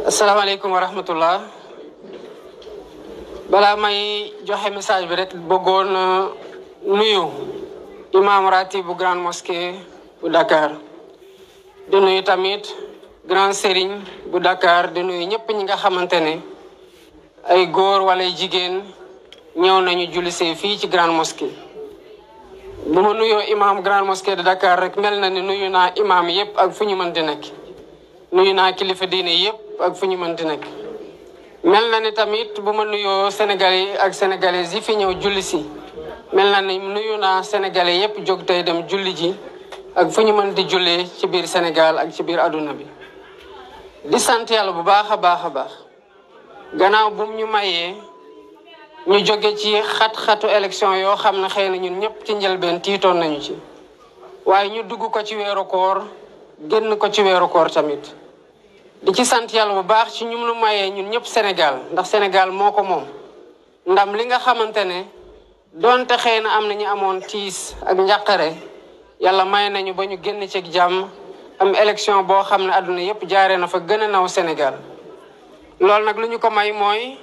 asalaamaaleykum wa rahmatullah balaa may joxe message bi rek bëggoon nuyu imam ratib bu grande mosquée bu Dakar di nuyu tamit grand serigne bu Dakar di nuyu ñëpp ñi nga xamante ne ay góor wala jigéen ñëw nañu jullisee fii ci grande mosquée. bu ma nuyoo imam grande mosquée de Dakar rek mel na ni nuyu naa imam yëpp ak fu ñu mën di nekk nuyu naa kilifa diine yëpp ak fu ñu mën di nekk. mel na ni tamit bu ma nuyoo Sénégalais yi ak sénégalaises yi fi ñëw julli si mel na ni nuyu naa sénégalais yëpp jóg tey dem julli ji ak fu ñu mën di jullee ci biir Sénégal ak ci biir adduna bi. di sant yàlla bu baax a baax a baax gannaaw bu ñu mayee ñu jóge ci xat-xatu élection yoo xam ne xëy na ñun ñëpp ci njëlbeen tiitoon nañu ci waaye ñu dugg ko ci weeru koor génn ko ci weeru koor tamit. di ci sant yàlla bu baax ci ñu nu mayee ñun ñëpp Sénégal ndax Sénégal moo ko moom ndam li nga xamante ne doonte xëy na am na ñu amoon tiis ak njàqare yàlla may nañu ba ñu génn ci jàmm am élection boo xam ne àdduna yëpp jaaree na fa gën a naw Sénégal. loolu nag lu ñu ko may mooy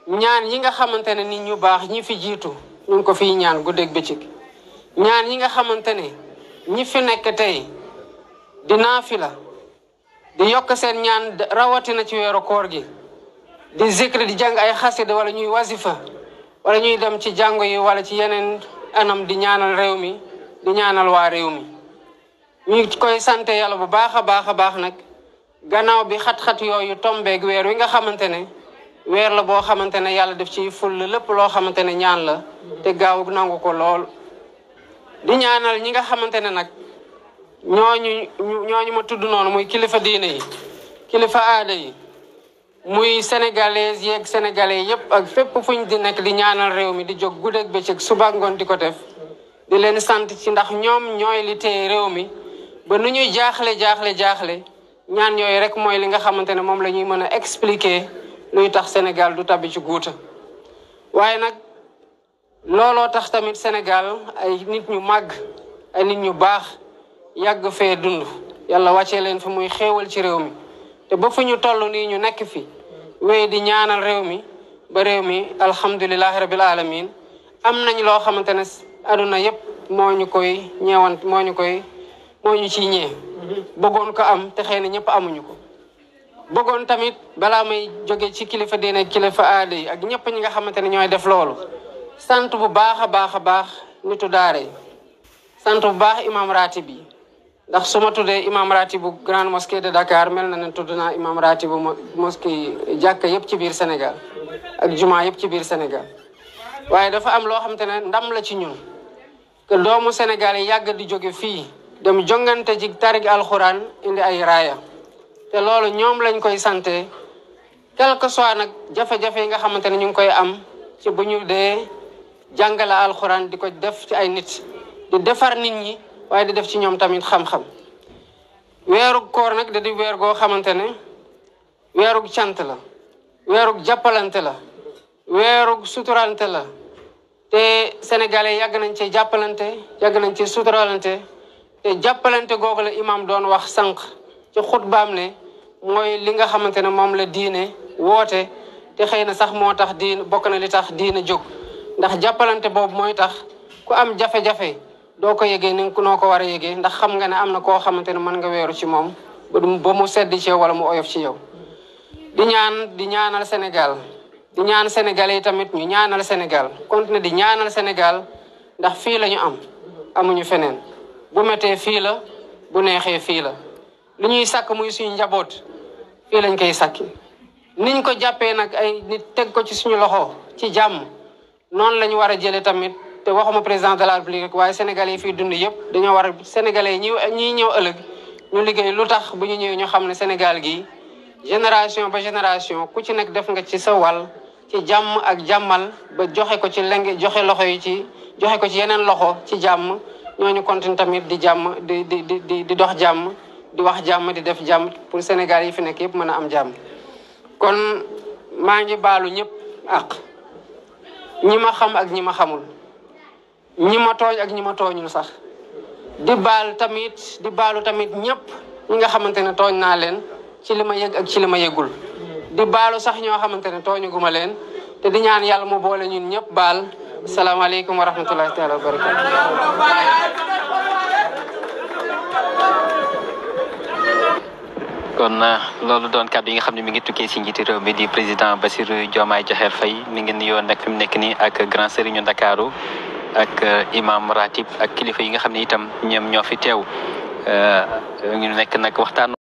ñaan yi nga xamante ne nit ñu baax ñi fi jiitu ñu ngi ko fiy ñaan guddeeg bëccëg ñaan yi nga xamante ne ñi fi nekk tey di naafila di yokk seen ñaan rawatina ci weeru koor gi di zikri di jàng ay xasida wala ñuy wasifa wala ñuy dem ci jàngo yi wala ci yeneen anam di ñaanal réew mi di ñaanal waa réew mi. ñu koy sante yàlla bu baax a baax a baax nag gannaaw bi xat-xat yooyu tombeeg weer wi nga xamante ne weer la boo xamante ne yàlla def ci ful lépp loo xamante ne ñaan la te gaaw nangu ko lool. di ñaanal ñi nga xamante ne nag ñooñu ma tudd noonu muy kilifa diine yi kilifa aada yi muy sénégalais yeeg sénégalais yëpp ak fépp fuñ di nekk di ñaanal réew mi di jóg guddeeg bëccëg suba ngoon di ko def di leen sant ci ndax ñoom ñooy li téye réew mi ba nu ñuy jaaxle ñaan yooyu rek mooy li nga xamante ne moom la ñuy mën a expliquer luy tax Sénégal du tabbi ci guuta. waaye nag looloo tax tamit Sénégal ay nit ñu màgg ay nit ñu baax yàgg fee dund yàlla wàccee leen fi muy xéewal ci réew mi te ba fu ñu toll nii ñu nekk fi wéy di ñaanal réew mi ba réew mi alhamdulilahi rabil alamin am nañ loo xamante ne aduna yëpp moo ñu koy ñeewant moo ñu ciy ñee bëggoon ko am te xëy na ñëpp amuñu ko. bëggoon tamit balaa may jóge ci kilifa diine kilifa aada yi ak ñëpp ñi nga xamante ne ñooy def loolu sant bu baax a baax nitu daara yi sant bu baax imam ratib yi ndax su ma tuddee imam ratib bu grande mosquée de Dakar mel na ne tudd naa imam ratib bu mosquée jàkka yëpp ci biir Sénégal ak juma yëpp ci biir Sénégal. waaye dafa am loo xamante ne ndam la ci ñun que doomu Sénégal yi yàgg di jóge fii dem jongante ci tarig alxuraan indi ay raaya te loolu ñoom lañ koy sante quel que soit nag jafe-jafe yi nga xamante ne ñu ngi koy am ci bu ñu dee jàngale alxuraan di ko def ci ay nit di defar nit ñi waaye di def ci ñoom tamit xam-xam. weeru koor nag da di weer goo xamante ne weerug cant la weerug jàppalante la weerug suturalante la te sénégalais yàgg nañ ci jàppalante yàgg nañ ci suturalante te jàppalante googu la imam doon wax sànq ci xutbaam ne mooy li nga xamante ne moom la diine woote te xëy na sax moo tax diine bokk na li tax diine jóg ndax jàppalante boobu mooy tax ku am jafe-jafe doo ko yëgee ni noo ko war a yëgee ndax xam nga ne am na koo xamante ne mën nga weeru ci moom ba mu sedd ci yow wala mu oyof ci yow. di ñaanal Sénégal di ñaan Sénégalais yi tamit ñu ñaanal Sénégal continuer di ñaanal Sénégal ndax fii la ñu amuñu feneen bu méttee fii la bu neexee fii la. lu ñuy sàkk muy suñu njaboot fii lañ koy sàkki niñ ko jàppee nag ay nit teg ko ci suñu loxo ci jàmm noonu la ñu war a jëlee tamit te waxuma président de la République waaye sénégalais yi fii dund yëpp dañoo war a sénégalais yi ñi ñëw ëllëg ñu liggéey lu tax bu ñu ñëwee ñu xam ne Sénégal gi génération ba génération ku ci nekk def nga ci sa wàll ci jàmm ak jàmmal ba joxe ko ci joxe loxo yi ci joxe ko ci yeneen loxo ci jàmm ñooñu continue tamit di jàmm di dox jàmm di wax jàmm di def jàmm pour Sénégal yi fi nekk yëpp mën a am jàmm. kon maa ngi baalu ñëpp ak ñi ma xam ak ñi ma xamul ñi ma tooñ ak ñi ma tooñul sax di baalu tamit ñëpp ñi nga xamante ne tooñ naa leen ci li ma yëg ak ci li ma yëgul di baalu sax ñoo xamante ne tooñu guma leen te di ñaan yàlla mu boole ñun ñëpp baal salaamaaleykum wa rahmatullahi taala wa barakatu. kon loolu doon kàddu yi nga xam ne mi ngi tukkee si njiiti réew mi di président Bassirou Diomaye Diakhar Faye mi ngi nuyoo nag fi mu nekk nii ak grand serigne Ndakaaru ak imam ratib ak kilifa yi nga xam ne itam ñoom ñoo fi teew ñu nekk nag waxtaan